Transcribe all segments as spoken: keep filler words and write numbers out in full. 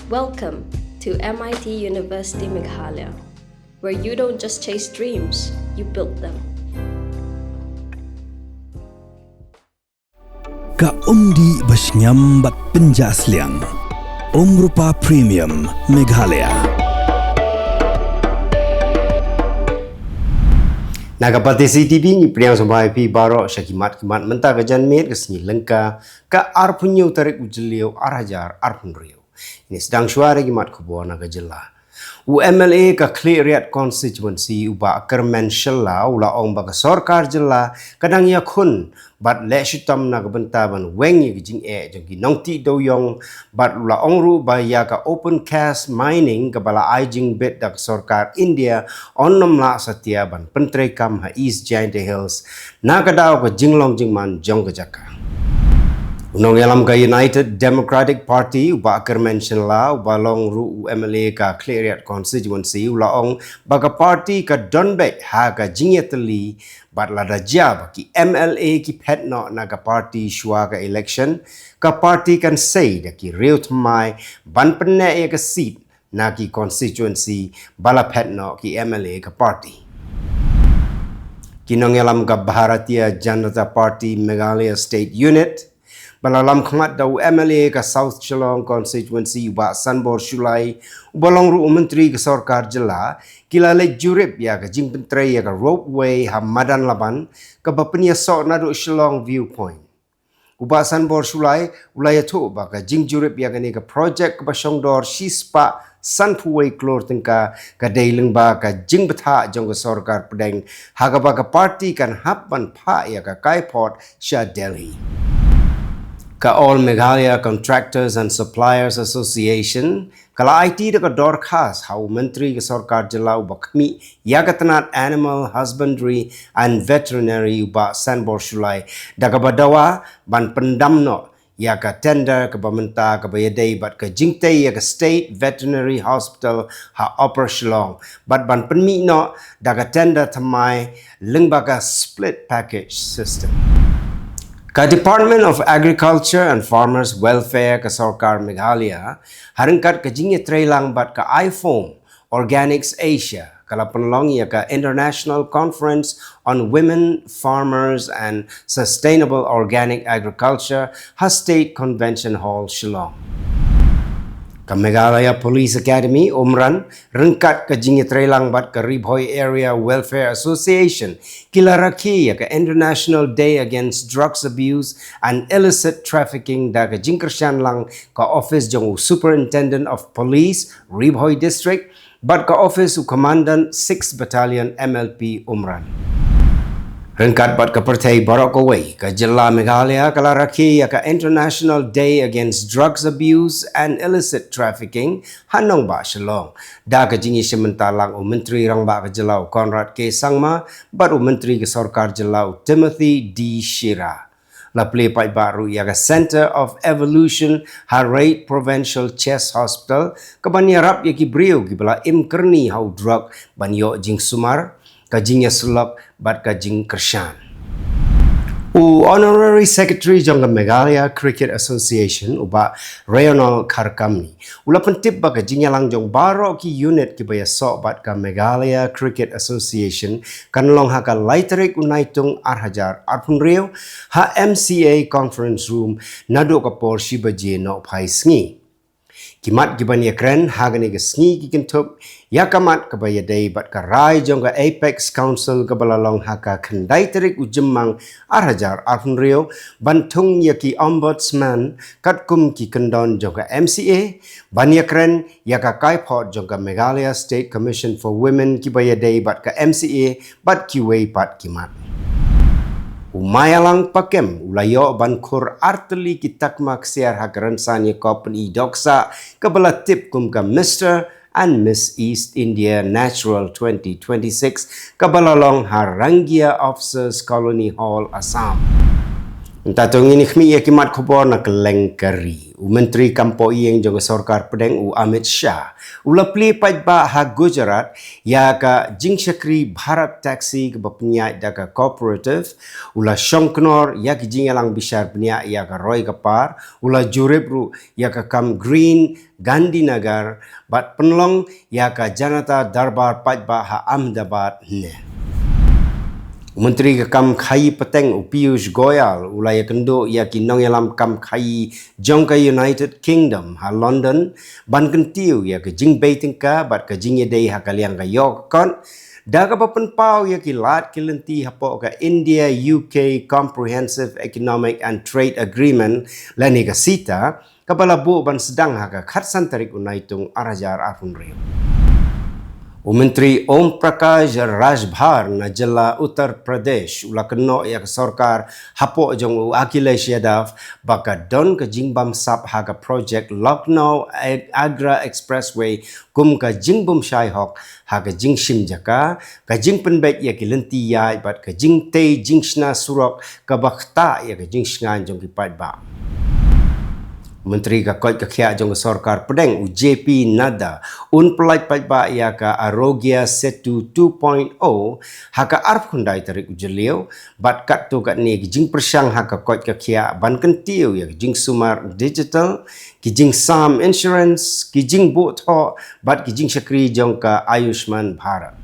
Welcome to M I T University Meghalaya, where you don't just chase dreams, you build them. Ka umdih ba shngiam bad pynjah sliang. Umrupa Premium Meghalaya. Na ka Pati C T V ngi pdiang sngewbha ïa phi baroh sha ki mat ki mat mynta ka janmiet ka sngi Lyngka ka arphew hynñiew tarik u Jylliew ar hajar arphew hynriew. Ngi sdang shuwa da ki mat khubor na ka jylla. U M L A ka Khliehriat Constituency u Bah Kyrmen Shylla u la ong ba ka sorkar jylla ka dang ïakhun bad leh shitom na ka bynta ban weng ïa ka jingeh jong ki nongtih dewiong bad u la ong ruh ba ïa ka open cast mining kaba la ai jingbit da ka sorkar India yn ym lah satia ban pyntreikam ha East Jaintia Hills na ka daw ka jinglong jingman jong ka jaka. U nongïalam ka United Democratic Party u Bah Kyrmen Shylla uba long ruh u M L A ka Khliehriat Constituency u la ong ba ka party ka don beit ha ka jingïatylli bad lada jia ba ki M L A ki phet noh na ka party shuwa ka election, ka party kan sei da ki riew thymmai ban pynneh ïa ka seat na ki constituency ba la phet noh ki M L A ka party. Ki nongïalam ka Bharatiya Janata Party Meghalaya State Unit ba la lam khmat da u M L A ka South Shillong Constituency u Bah Sanbor Shullai uba long ruh u Myntri ka Sorkar Jylla ki la leit jurip ïa ka jingpyntrei ïa ka ropeway ha Madan Laban kaba pynïasoh naduh Shillong Viewpoint. U Bah Sanbor Shullai u la ïathuh ba ka jingjurip ïa kane ka projek kaba shongdor shispah sanphew wei klur tyngka ka dei lyngba ka jingbthah jong ka sorkar pdeng ha kaba ka party kan hap ban phah ïa ka kaiphod sha Delhi. Ka All Meghalaya Contractors and Suppliers Association ka la aiti da ka dorkhas ha u Myntri ka Sorkar Jylla uba khmih ïa ka tnat Animal Husbandry and Veterinary u Bah Sanbor Shullai da kaba dawa ban pyndam noh ïa ka tender kaba mynta kaba ïadei bad ka jingtei ïa ka State Veterinary Hospital ha Upper Shillong bad ban pynmih noh da ka tender thymmai lyngba ka split package system. Ka Department of Agriculture and Farmers Welfare ka Sorkar Meghalaya ha ryngkat ka jingïatreilang bad ka IFOAM Organics Asia ka la pynlong ïa ka International Conference on Women Farmers and Sustainable Organic Agriculture ha State Convention Hall Shillong. Ka Meghalaya Police Academy Umran ryngkat ka jingïatreilang bad ka Ri Bhoi Area Welfare Association ki la rakhe ïa ka International Day Against Drugs Abuse and Illicit Trafficking da ka jingkyrshan lang ka office jong u Superintendent of Police Ri Bhoi District bad ka office u Commandant six Battalion M L P Umran. Ryngkat bad ka pyrthei baroh kawei, ka jylla Meghalaya ka la rakhe ïa ka International Day Against Drugs Abuse and Illicit Trafficking ha nongbah Shillong da ka jingïashim bynta lang u Myntri Rangbah ka jylla u Conrad K Sangma bad u Myntri ka Sorkar Jylla u Timothy D Shira. La plie paidbah ruh ïa ka Centre of Evolution ha Reid Provincial Chest Hospital kaban ïarap ïa ki briew kiba la im kyrni ha u drok ban ïoh jingsumar, ka jingïasyllok bad ka jingkyrshan. U Honorary Secretary jong ka Meghalaya Cricket Association u Bah Rayonald Kharkamni u la pyntip ba ka jingïalang jong baroh ki unit kiba ïasoh bad ka Meghalaya Cricket Association kan long ha ka lai tarik u Naitung ar hajar arphew hynriew ha M C A Conference Room naduh ka por shi baje nohphai sngi. Ki mat kiban ïakren ha kane ka sngi ki kynthup ïa ka mat kaba ïadei bad ka rai jong ka Apex Council kaba la long ha ka khyndai tarik u Jymmang ar hajar arphew hynriew ban thung ïa ki Ombudsman katkum ki kyndon jong ka M C A, ban ïakren ïa ka kaiphod jong ka Meghalaya State Commission for Women kiba ïadei bad ka M C A bad kiwei pat ki mat. U Maialang Pakem u la ïoh ban khur artylli ki takma ksiar ha ka rynsan ïakob pyni dohkha kaba la tip kum ka Mister and Miss East India Natural twenty twenty-six kaba la long ha Rangia Officers Colony Hall, Assam. Mynta to ngin ïa khmih ïa ki mat khubor na kylleng ka ri. U Myntri Kam Pohïing jong ka Sorkar Pdeng u Amit Shah u la plie paidbah ha Gujarat ïa ka jingshakri Bharat Taxi kaba pynïaid da ka cooperative, u la shongknor ïa ki jingïalang bishar bniah ïa ka roi ka par, u la jurip ruh ïa ka kam Green Gandhinagar bad pynlong ïa ka Janata Darbar paidbah ha Ahmedabad ne. U Myntri ka kam khaïi pateng u Piyush Goyal u la ïakynduh ïa ki nongïalam kam khaïi jong ka United Kingdom ha London ban kyntiew ïa ka jingbei tyngka bad ka jingïadei ha ka liang ka ïoh ka kot da kaba pynpaw ïa ki lad ki lynti hapoh ka India U K Comprehensive Economic and Trade Agreement lane ka sita, kaba la buh ban sdang ha ka khatsan tarik u Naitung ar hajar arphew hynriew. U Myntri Om Prakash Rajbhar na jylla Uttar Pradesh u la kynnoh ïa ka sorkar hapoh jong u Akhilesh Yadav ba ka don ka jingbamsap ha ka project Lucknow Agra Expressway kum ka jingbymshai hok ha ka jingshim jaka, ka jingpynbeit ïa ki lynti ïaid bad ka jingtei jingshna surok kaba ktah ïa ka jingshngaiñ jong ki paidbah. Myntri ka koit ka khiah jong ka sorkar pdeng u J P Nadda un pyllait paidbah ïa ka Arogya Setu two point oh ha ka arphew khyndai tarik u Jylliew, bad katto katne ki jingpyrshang ha ka koit ka khiah ban kyntiew ïa ka jingsumar digital, ki jingsam insurance, ki jingbuh thoh bad ki jingshakri jong ka Ayushman Bharat.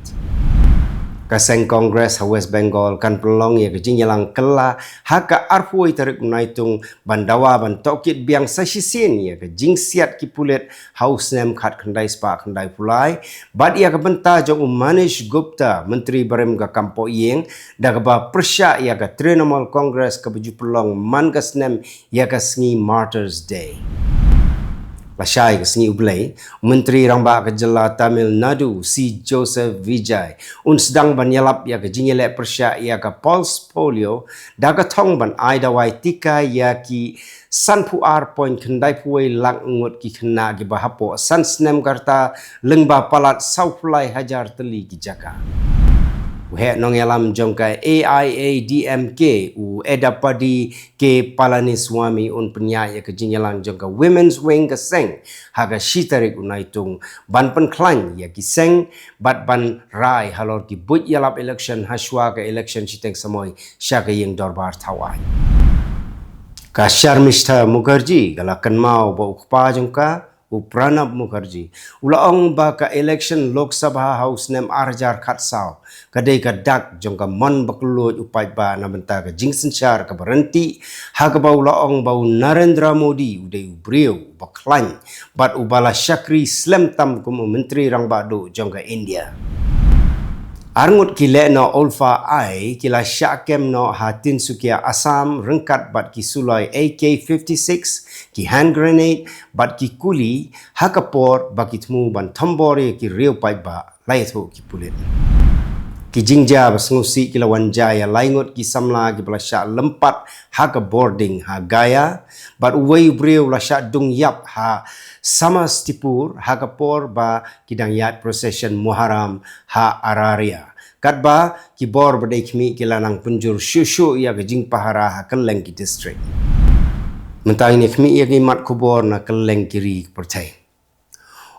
Ka seng Congress ha West Bengal kan pynlong ïa ka jingïalang kylla ha ka arphew tarik u Naitung ban dawa ban tohkit biang sa shisien ïa ka jingsiat ki pulit ha u snem khatkhyndai spah khyndai phew lai bad ïa ka bynta jong u Manish Gupta, Myntri barim ka kam pohïing, da kaba pyrshah ïa ka Trinamool Congress kaba ju pynlong man ka snem ïa ka sngi Martyrs Day. Lashai ka sngi U Blei, u Myntri Rangbah ka jylla Tamil Nadu, C Joseph Vijay, un sdang ban ïalap ïa ka jingïaleh pyrshah ïa ka pulse polio da ka thong ban ai dawai tika ïa ki sanphew ar point khyndai phew wei lak ngut ki khynnah kiba hapoh san snem ka rta lyngba palat saw phew lai hajar tylli ki jaka. U heh nongïalam jong ka A I A D M K, u Edappadi K Palaniswami, un pynïaid ïa ka jingïalang jong ka Women's Wing ka seng ha ka shi tarik u Naitung ban pynkhlaiñ ïa ki seng bad ban rai halor ki buit ïalap election hashwa ka election shiteng samoi sha ka ïing dorbar thaw aiñ. Ka Sharmistha Mukherjee ka la kynmaw ba u kpa jong ka, u Pranab Mukherjee, u la ong ba ka election Lok Sabha ha u snem ar hajar khatsaw ka dei ka dak jong ka mon ba kylluid u paidbah na bynta ka jingsynshar kaba ryntih, ha kaba u la ong ba u Narendra Modi u dei u briew uba khlaiñ bad uba la shakri slem tam kum u Myntri Rangbah Duh jong ka India. Arngut ki lehnoh Ulfa I ki la shah kem noh ha Tinsukia, Assam, ryngkat bad ki suloi A K fifty-six, ki hand grenade bad ki kuli ha ka por ba ki thmu ban thombor ïa ki riew paidbah, la ïathuh ki pulit. Ki jingjia ba sngewsih ki la wan jia ïa lai ngut ki samla kiba la shah lympat ha ka bording ha Gaya, bad uwei u briew la shah dung ïap ha Samastipur ha ka por ba ki dang ïaid procession Muharram ha Araria. Katba ki bor ba dei khmih ki la nang pynjur shuh shuh ïa ka jingpahara ha kylleng ki district. Mynta ngin ïa khmih ïa ki mat khubor na kylleng ki ri ki pyrthei.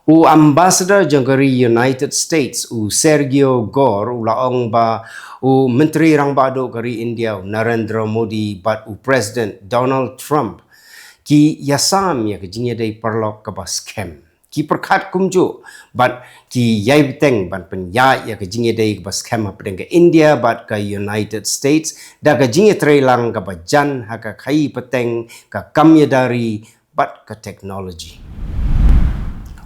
U Ambassador jong ka ri United States, u Sergio Gore, u la ong ba u Myntri Rangbah Duh ka ri India, u Narendra Modi, bad u President Donald Trump ki ïasam ïa ka jingïadei paralok kaba skhem. Ki pyrkhat kumjuh bad ki ïai bteng ban pynïaid ïa ka jingïadei kaba skhem hapdeng ka India bad ka United States da ka jingïatreilang kaba jan ha ka khaïi pateng, ka kam ïada ri bad ka technology.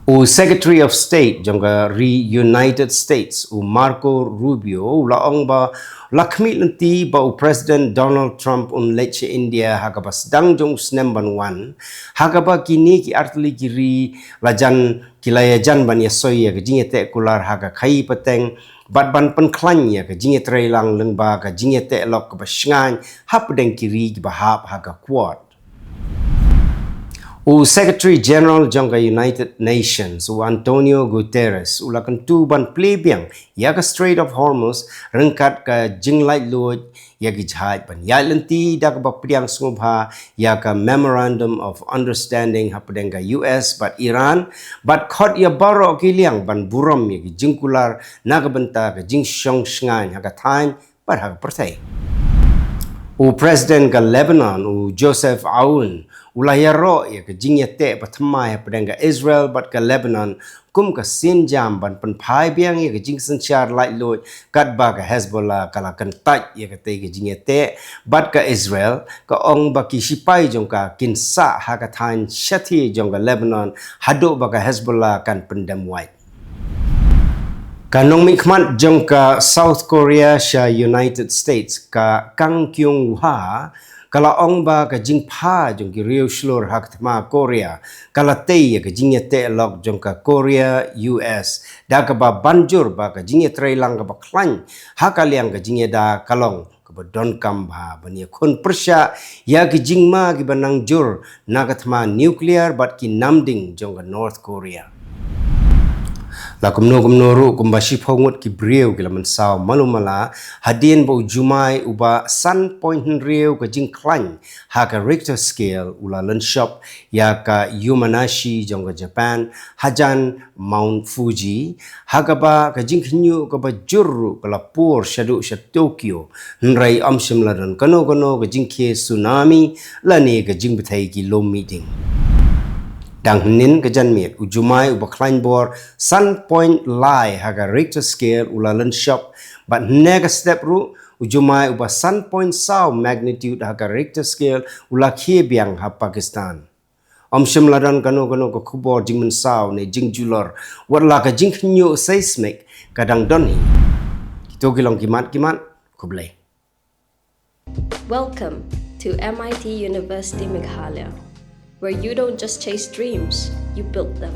U Secretary of State jong ka ri United States, u Marco Rubio, u la ong ba la khmih lynti ba u President Donald Trump un leit sha India ha kaba sdang jong u snem ban wan, ha kaba kine ki artylli ki ri la jan, ki la ïajan ban ïasoi ïa ka jingïateh kular ha ka khaïi pateng bad ban pynkhlaiñ ïa ka jingïatreilang lyngba ka jingïateh lok kaba shngaiñ hapdeng ki ri kiba hap ha ka Quad. U Secretary General jong ka United Nations, u Antonio Guterres, u la kyntu ban plie biang ïa ka Strait of Hormuz ryngkat ka jinglaitluid ïa ki jhaid ban ïaid lynti da kaba pdiang sngewbha ïa ka Memorandum of Understanding hapdeng ka U S bad Iran, bad khot ïa baroh ki liang ban burom ïa ki jingkular na ka bynta ka jingshong shngaiñ ha ka thaiñ bad ha ka pyrthei. U President ka Lebanon, u Joseph Aoun, u la ïaroh ïa ka jingïateh ba thymmai hapdeng ka Israel bad ka Lebanon kum ka sienjam ban pynphai biang ïa ka jingsynshar laitluid katba ka Hezbollah ka la kyntait ïa katei ka jingïateh, bad ka Israel ka ong ba ki sipai jong ka kin sah ha ka thaiñ shathie jong ka Lebanon haduh ba ka Hezbollah kan pyndem wait. Ka nongmihkhmat jong ka South Korea sha United States, ka Kang Kyung Wha, ka la ong ba ka jingpha jong ki riew shlur ha ka thma Korea ka la tei ïa ka jingïateh lok jong ka Korea U S, da kaba ban jur ba ka jingïatreilang kaba khlaiñ ha ka liang ka jingïada ka long kaba donkam bha ban ïakhun pyrshah ïa ki jingma kiba nang jur na ka thma nuclear bad ki namding jong ka North Korea. La kumno kumno ruh, kumba shiphew ngut ki briew ki la mynsaw malu mala hadien ba u jumai uba san point hynriew ka jingkhlaiñ ha ka Richter scale u la lynshop ïa ka Yamanashi jong ka Japan hajan Mount Fuji, ha kaba ka jingkhynñiuh kaba jur ruh ka la pur shaduh sha Tokyo, hynrei ym shym la don kano kano ka jingkhie tsunami lane ka jingbthei ki lum mihding. Dang hynnin ka janmiet, u jumai uba khlaiñ bor san point lai ha ka Richter scale u la lynshop, bad hynne ka step ruh u jumai uba san point saw magnitude ha ka Richter scale u la khie biang ha Pakistan. Ym shym la don kano kano ka khubor jingmynsaw ne jingjulor, wat la ka jingkhynñiuh seismic ka dang don hi. Kito ki long ki mat ki mat, khublei. Welcome to M I T University Meghalaya, where you don't just chase dreams, you build them.